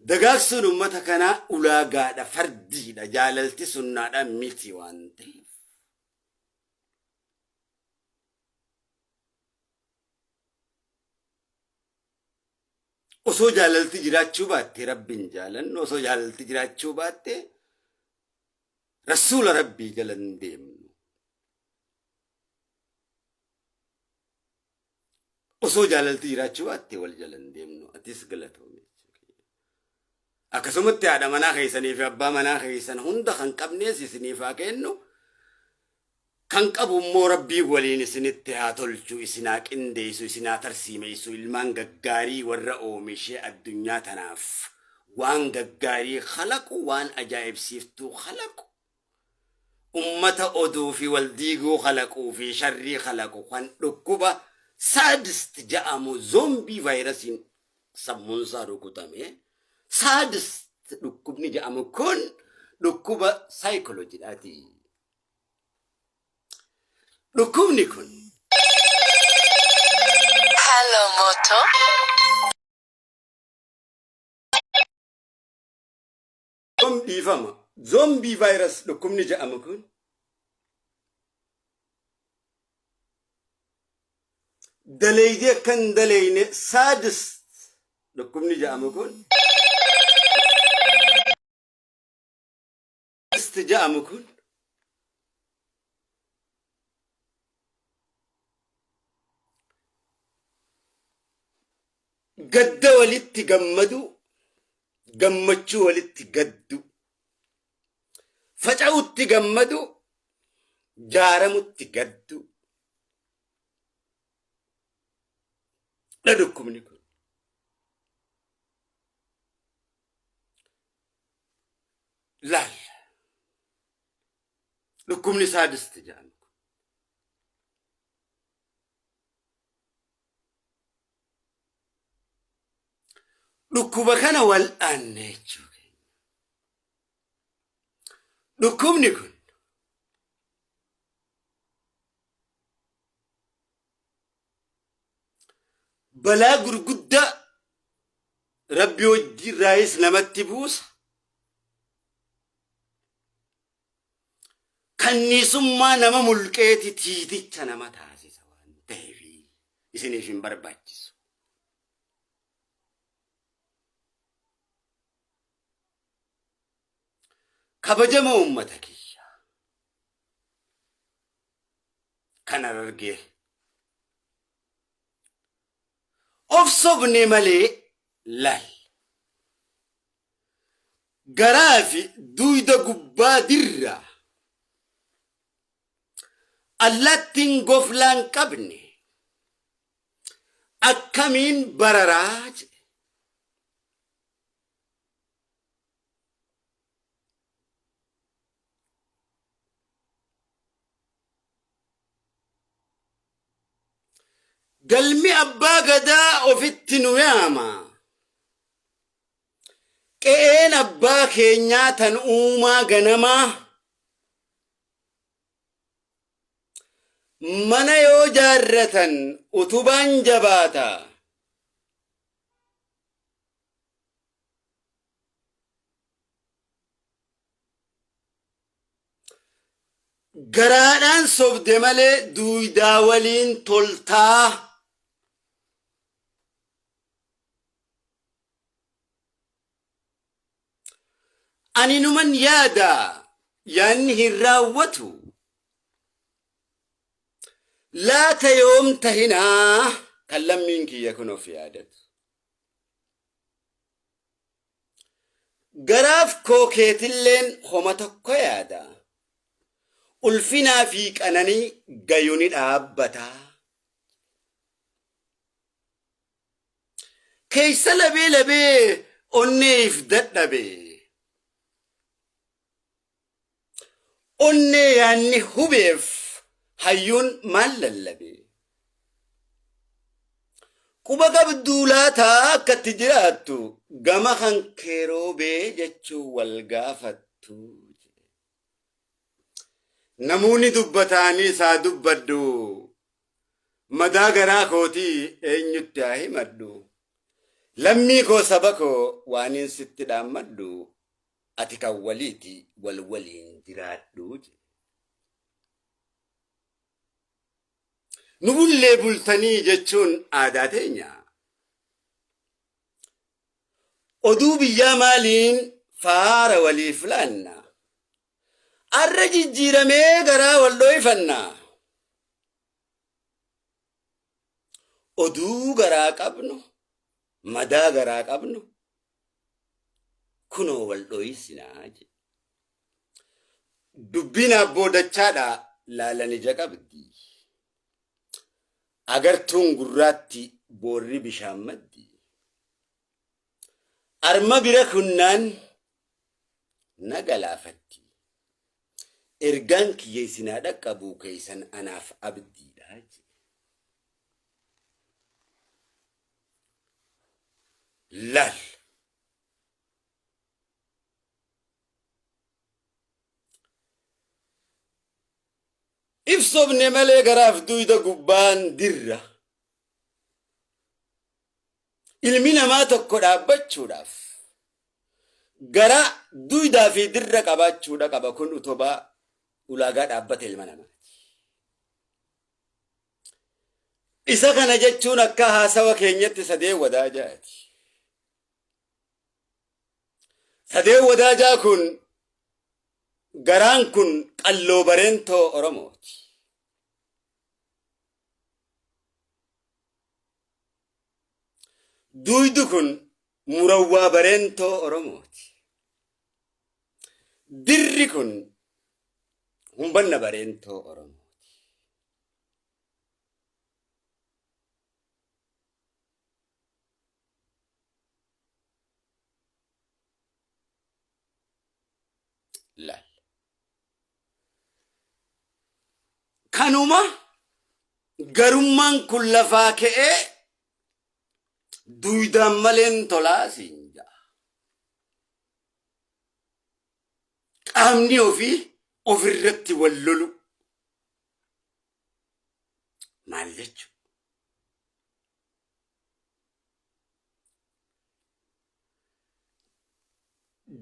Dagaagsuun ummata kanaa ulaagaadha, fardiidha, jaalalti sunnaadha miti waan ta'eef. Osoo jaalalti jiraachuu baatte Rabbiin jaalannu, osoo jaalalti jiraachuu baatte Rasuula Rabbii jala hin deemnu. Osoo jaalalti jiraachuu baatte wal jala hin deemnu. Atis galatoomi. Akkasumatti haadha manaa keessanii fi abbaa manaa keessan hunda kan qabnees isiniif haa kennu. Kan qabu immoo Rabbiin waliin isinitti haa tolchu, isin haa qindeessu, isin haa tarsiimessu, ilmaan gaggaarii warra oomishee addunyaa tanaaf waan gaggaarii kalaqu, waan ajaa'ibsiiftuu kalaqu, ummata oduu fi wal diiguu kalaquu fi sharrii kalaqu kan dhukkuba saadist ja'amu zoombii vaayirasiin sammuunsaa rukutame saadist dhukkubni ja'amu kun dhukkuba saayikolojiidhaati. Dhukkubni kun Hello, Moto. Zom dhiifama. Zoombii vaayirasi dhukkubni jedhamu kun daleeydee akka hin daleeyne saadist dhukkubni jedhamu kun St ja'amu kun gadda walitti gammaduu, gammachuu walitti gadduu, faca'utti gammaduu, jaaramutti gadduu dha dhukkubni kun. Laal. Dhukkubni saadisti jedhamu kun. Dhukkuba kana wal'aanne jechuu keenya. Dhukkubni kun balaa gurguddaa Rabbi wajjiirraayis namatti buusa. Kanniisummaa nama mulqeeti tiiticha nama taasisa waan ta'eef isiniif hin barbaachisu. Kabajamoo uummata kiyya. Kan Harargee. Of sobne malee lal. Garaa fi duyda gubbaa dirra. Allaattiin goflaan qabne akkamiin bararaa jedhe. Galmi abbaa gadaa ofitti nu yaama. Qe'een abbaa keenyaa tan uumaa ganamaa. Mana yoo jaarratan utubaan jabaata. Garaadhaan sobde malee duuydaa waliin toltaa. Ani numan yaada yaanni hin raawwatu. Laata yoom tahinaa kan lammiin kiyya kun of yaadatu. Garaaf koo keetilleen homa tokko yaada. Ulfinaa fi qananii gayu ni dhaabbata. Keessa labee labee onneef dadhabe. Onnee yaanni hubeef hayyuun maal lallabe? Quba qabduu laata akkatti jiraattu gama kan kee roobee jechuun wal gaafattu. Namoonni dubbataanii isaa dubbadhu. Madaa garaa kootii eenyutti haa himadhu? Lammii koo, saba koo, waaniin sitti dhaammadhu, ati kan waliiti, wal waliin jiraadhu. Nu bullee bultanii jechuun aadaa teenya. Oduu biyyaa maaliin faara waliif laanna? Arra jijjiiramee garaa wal dhooyfanna. Oduu garaa qabnu, madaa garaa qabnu kunoo wal dhooysinaa jedhe. Dubbiin abboo dachaadha, laalan ija qabdi. Agartuun gurraatti, boorri bishaan maddi. Arma bira kunnaan na galaafatti. Ergaan kiyya isinaa dhaqqabuu keessan anaaf abdiidha jedhe. Laal. Ibsobne malee garaaf duyda gubbaan dirra. Ilmi namaa tokko dhaabbachuudhaaf gara duydaa fi dirra qabaachuudha qaba. Kun utubaa ulaagaa dhaabbata ilma namaati. Isa kana jechuun akka haasawa keenyatti sadeen wadaajaati. Sadeen wadaajaa kun, garaan kun qalloo bareentoo Oromooti. Duydi kun murawwaa bareentoo Oromooti. Dirri kun humbanna bareentoo Oromooti. Laal. Kanuma garummaan kun lafaa ka'ee duydaan maleen tolaa siin ja'a. Qaamni ofii ofirratti wal lolu maal jechuudha?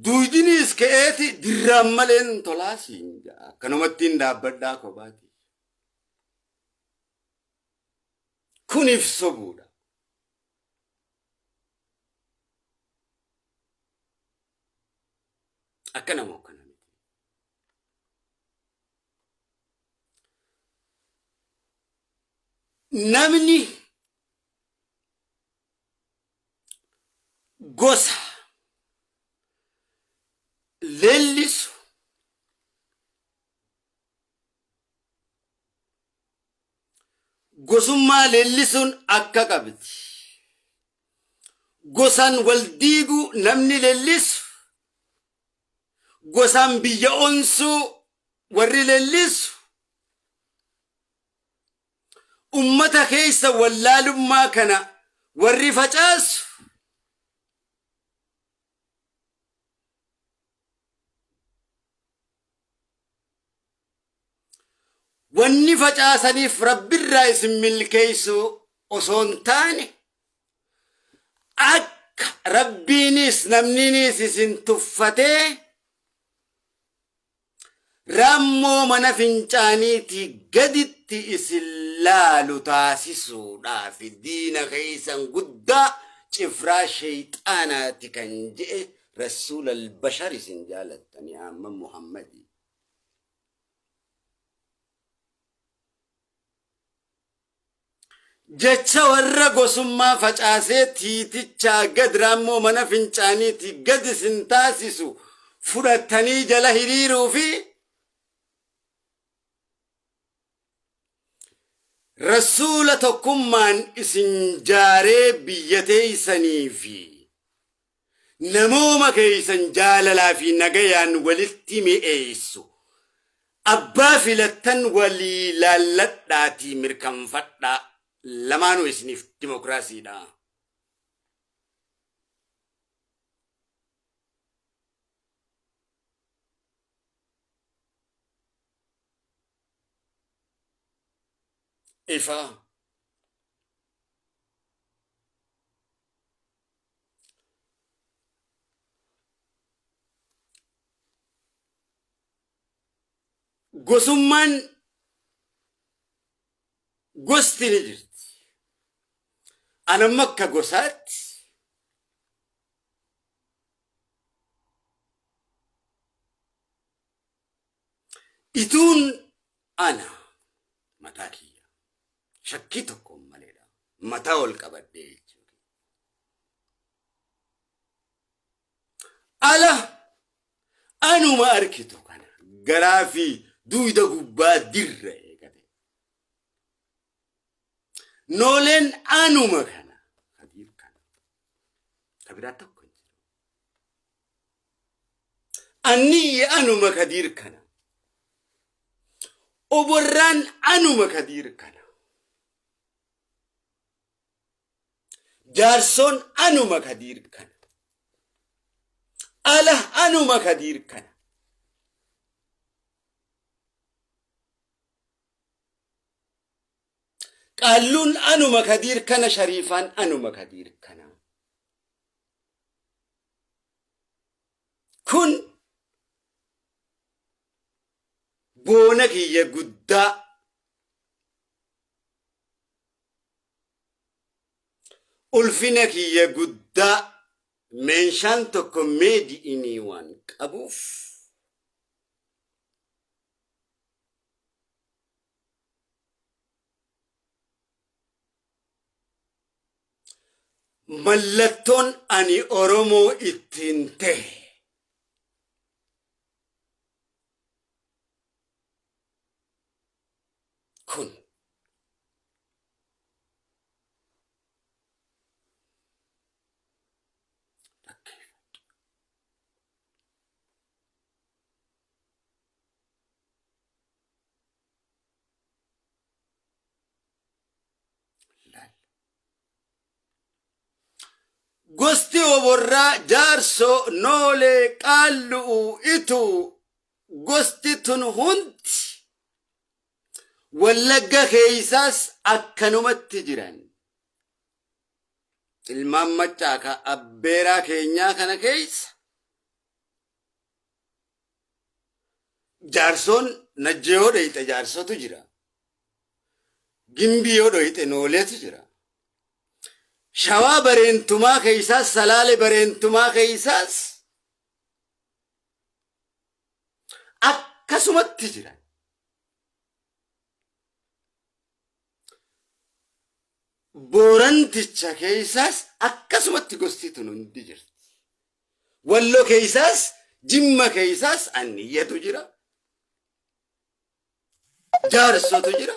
Duydiniis ka'eeti dirraan maleen tolaa siin ja'a. Akkanumatti hin dhaabbadhaa kophaati. Kuniif sobuudha. Akkana moo akkana miti? Namni gosa leellisu gosummaa leellisuun akka qabdi. Gosaan wal diiguu namni leellisu, gosaan biyya onsuu warri leellisu, ummata keessa wallaalummaa kana warri facaasu, wanni facaasaniif rabbirraa isin milkeessu osoo hin taane, akka rabbiinis namninis isin tuffatee raammoo mana fincaaniitii gaditti isin laalu taasisuudhaaf diina keessan guddaa cifraa sheeyxaanaati kan je'e rasuul albashar isin jaalattanii amma Muhammadi. Jecha warra gosummaa facaasee tiitichaa gad raammoo mana fincaaniitii gad isin taasisu fudhattanii jala hiriiruu fi rasuula tokkummaan isin jaaree biyya teeysanii fi namooma keeysan jaalalaa fi nagayaan walitti mi'eessu abbaa filattan walii laalladhaatii mirkanfadhaa, lamaanuu isiniif dimokiraasiidha. Ifaa. Gosummaan gosti ni jirti. Anamma akka gosaatti ituun ana mataa kiyya shakkii tokkoon maleedha. Mataa ol qabadhee jechuudha. Ala anuma arkitu kana garaa fi duyda gubbaa dirra eegate. Nooleen anuma kana Kadiir kana ka biraa tokko hin jiru. Anniyyi anuma Kadiir kana. Oborraan anuma Kadiir kana. Jaarsoon anuma Kadiir kana. Ala anuma Kadiir kana. Qaalluun anuma Kadiir kana, Shariifaan anuma Kadiir kana. Kun boona kiyya guddaa ulfina kiyya guddaa meeshaan tokko meedi inii waan qabuuf mallattoon ani Oromoo ittiin ta'e kun gosti oborraa Jaarsoo, Noolee, Qaallu'u, Ituu, gosti tun hundi Wallagga keeysaas akkanumatti jiran. Ilmaan Maccaa ka abbeeraa keenyaa kana keeysa Jaarsoon Najjee yoo dhoyxe Jaarsotu jira. Gimbii yoo dhoyxe Nooleetu jira. Shawaa Bareentumaa keeysaas, Salaale Bareentumaa keeysaas akkasumatti jira. Booranticha keeysaas akkasumatti gosti tun hundi jirti. Walloo keeysaas, Jimma keeysaas Anniyyatu jira. Jaarsotu jira.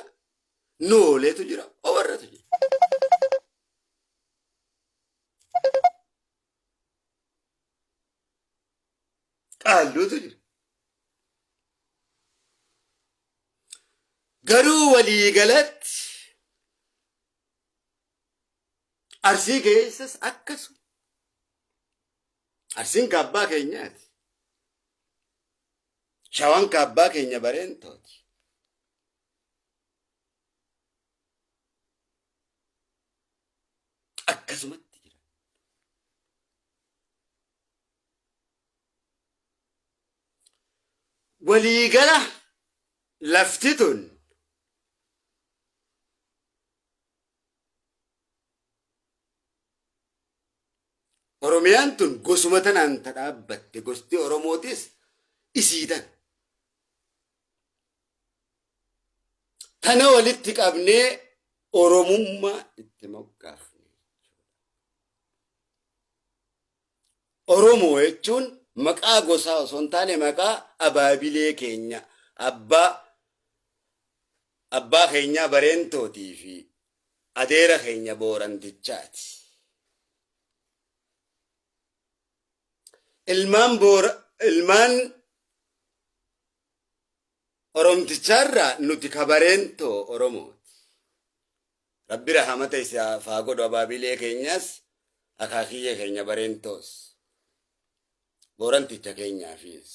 Nooleetu jira. Obarratu jira. Qaalluutu jira. Garuu waliigalatti Arsii keessas akkasuma. Arsiin kaabbaa keenyaati. Shawaan kaabbaa keenya Bareentooti. Akkasumatti jira. Waliigala lafti tun Oromiyaan tun gosuma tanaan ta dhaabbatte, gosti Oromootis isii tana. Tana walitti qabnee Oromummaa itti moggaafne. Oromoo jechuun maqaa gosaa osoo hin taane maqaa abaabilee keenya abbaa abbaa keenyaa Bareentootii fi adeera keenya Boorantichaati. Ilmaan Boora ilmaan Oromtichaarraa nuti ka Bareentoo Oromooti. Rabbi rahamata isaaf haa godhu abaabilee keenyas akaakiyyee keenya Bareentoos Booranticha keenyaafis.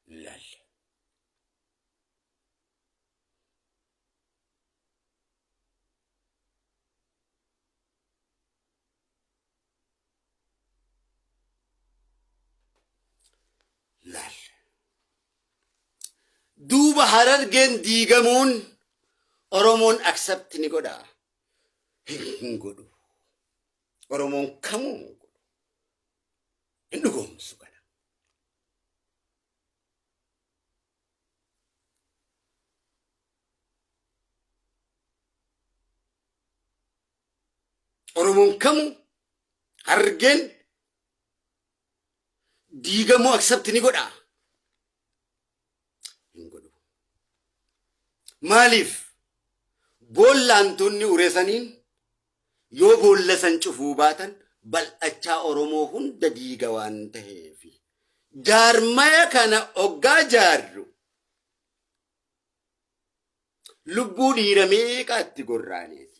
Lal. Duuba Harargeen diigamuun Oromoon accept ni godha? Hin godhu. Oromoon kamuu hin godhu. Hin dhugoomsu kana. Oromoon kamuu Harargeen diigamuu accept ni godha? Hin godhu. Maaliif? Boolla hantuunni uresaniin yoo boolla san cufuu baatan bal'achaa Oromoo hunda diiga waan taheef. Jaarmaya kana oggaa jaarru lubbuu dhiira meeqaa itti gorraaneeti.